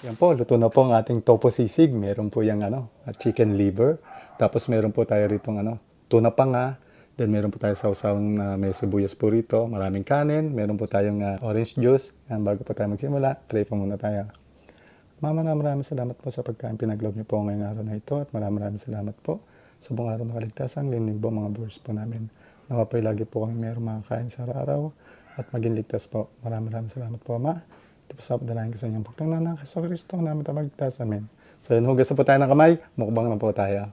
Yan po, luto na po ang ating topo sisig. Meron po yung ano, chicken liver. Tapos meron po tayo rito ano, tuna panga. Then meron po tayo sawsawang na may sibuyas po rito. Maraming kanin. Meron po tayong orange juice. Yan, bago po tayo magsimula, pray po muna tayo. Mama na, maraming salamat po sa pagkain pinagkaloob niyo po ngayong araw na ito at maraming maraming salamat po sa buong araw na kaligtasan, linding po mga viewers po namin. Nawa po lagi po kami mayroong makakain sa araw-araw at maging ligtas po. Maraming maraming salamat po, Ama. Ito po sa dalangin ko sa inyong buktong na Hesu Kristo namin tagapagligtas. Amen. So yun, hugas na po tayo ng kamay. Mukbang na po tayo.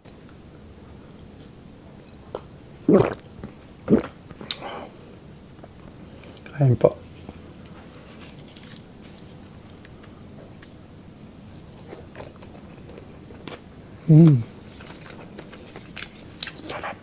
Kain po. Sarap.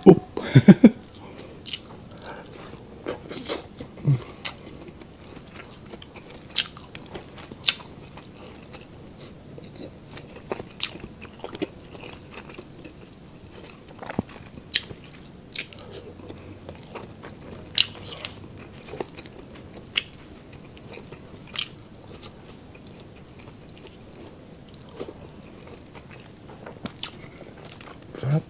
Oop. Sarap.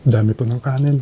Dami po ng kanin.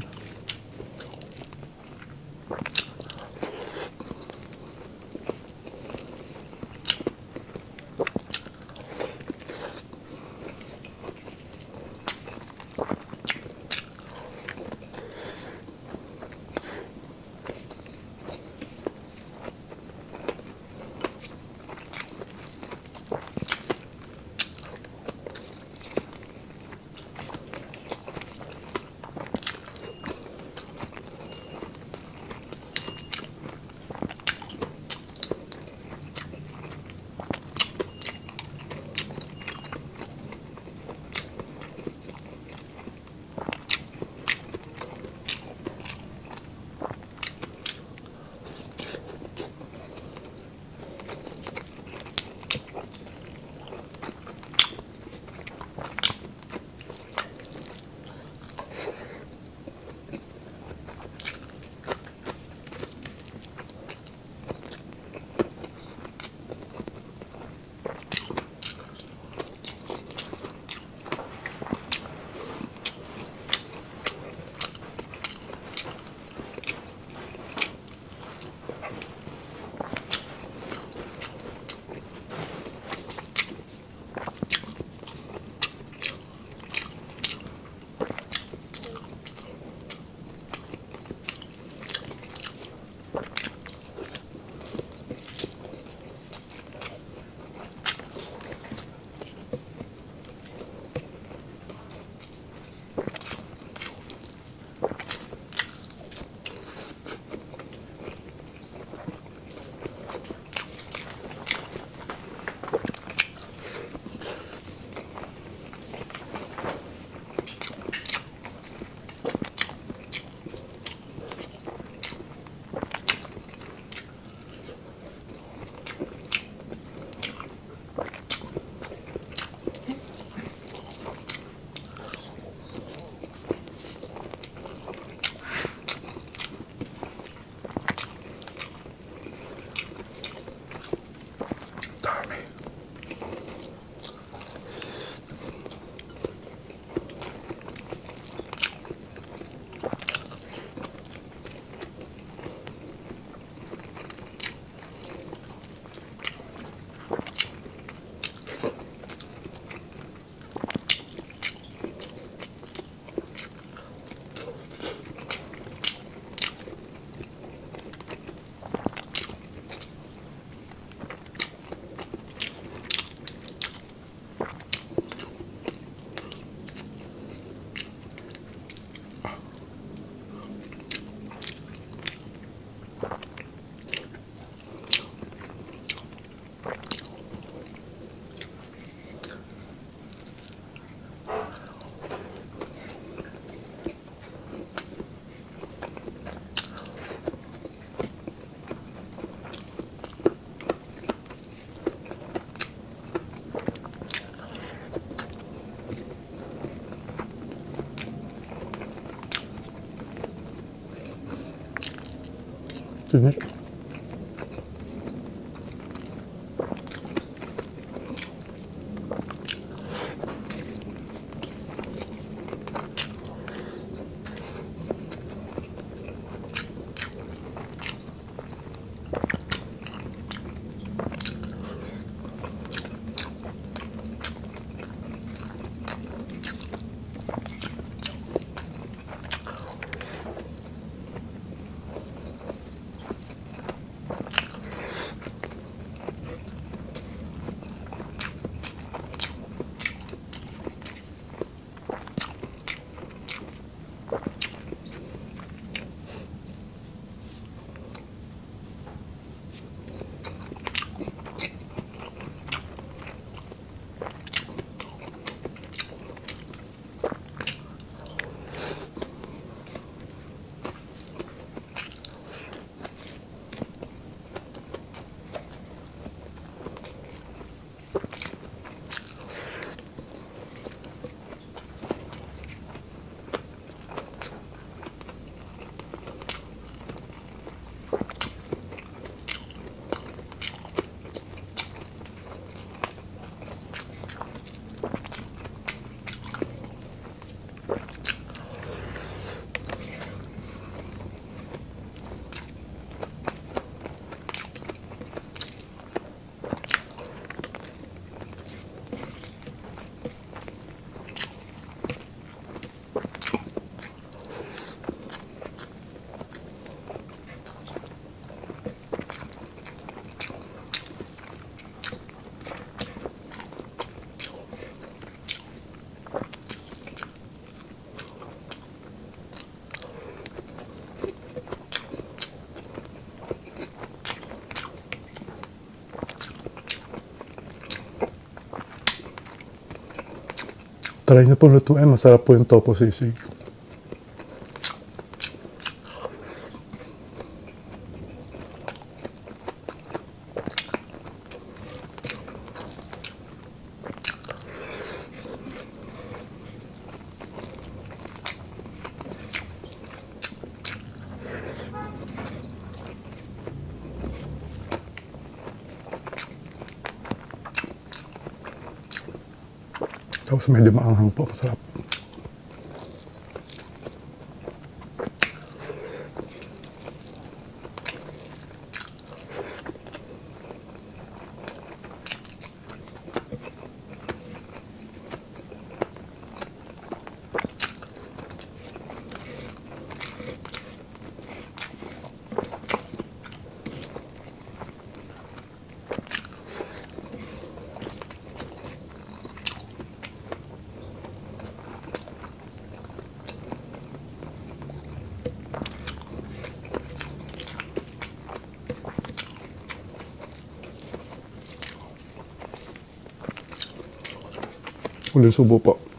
Tinik. Try niyo po lutuin. Masarap po yung topo sisig. Tapos medyo maanghang po. Masarap. Uling subo po.